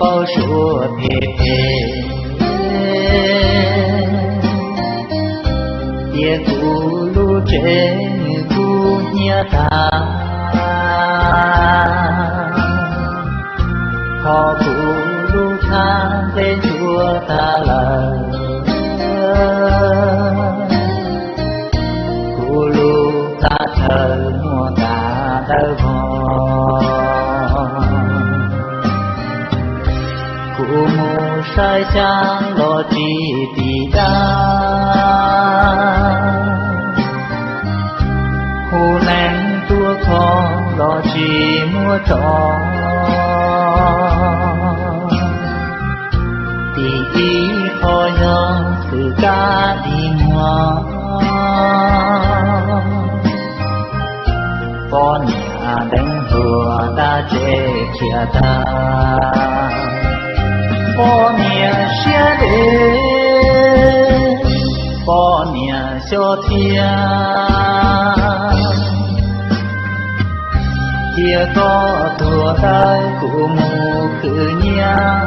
paub suab phem phem, cia kuv lub tsev nws kub hnyiab tag, ho kuv lub tshab nplej ntsuab tag lawm, kuv lub plab chaw muaj tas dawb vog. Kuv mus saib xyab los tsis tim dab, hu neeg tuaj kho los tsis muab tso. Tim ib qho yog xwm kab dig muag, poj niam deev hluas dab tsev khiav tag. Poj niam siab deb, poj niam xyob txhiab, cia koj tuag dawb kuv mus khwv nyiaj.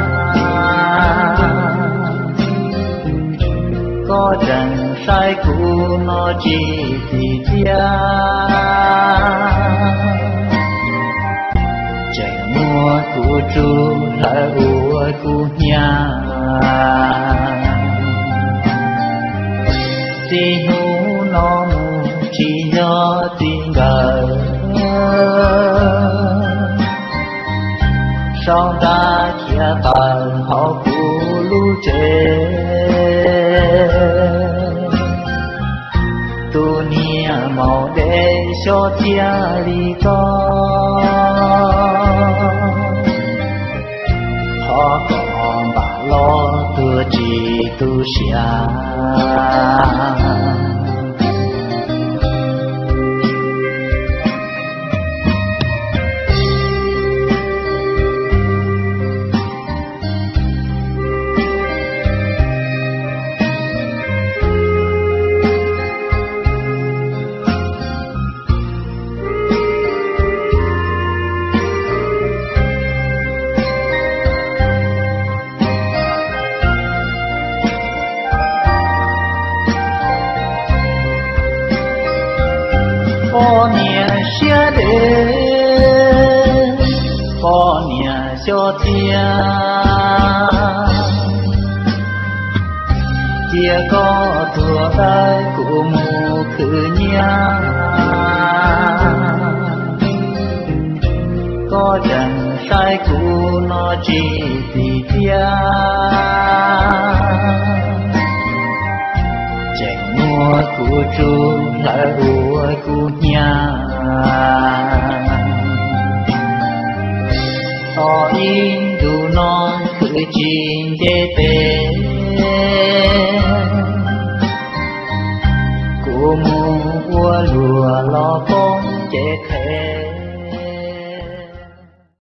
Koj tseem saib kuv no tsis txim txiaj, tseem muab kuv tsuj hlawv ua kuv hnyiab. Txij hnub no mus tsis yog txij nkawm, sau nra khiav tawm hauv kuv lub tsev. Tus niag maum dej xyob txhiab li koj, qhov kom npam los tuag tsis tu siav. Poj niam siab deb, poj niam xyob txiab, cia koj tuag dawb kuv mus khwv nyiaj. Koj tseem saib kuv no tsis txim txiaj, tseem muab kuv tsuj hlawv ua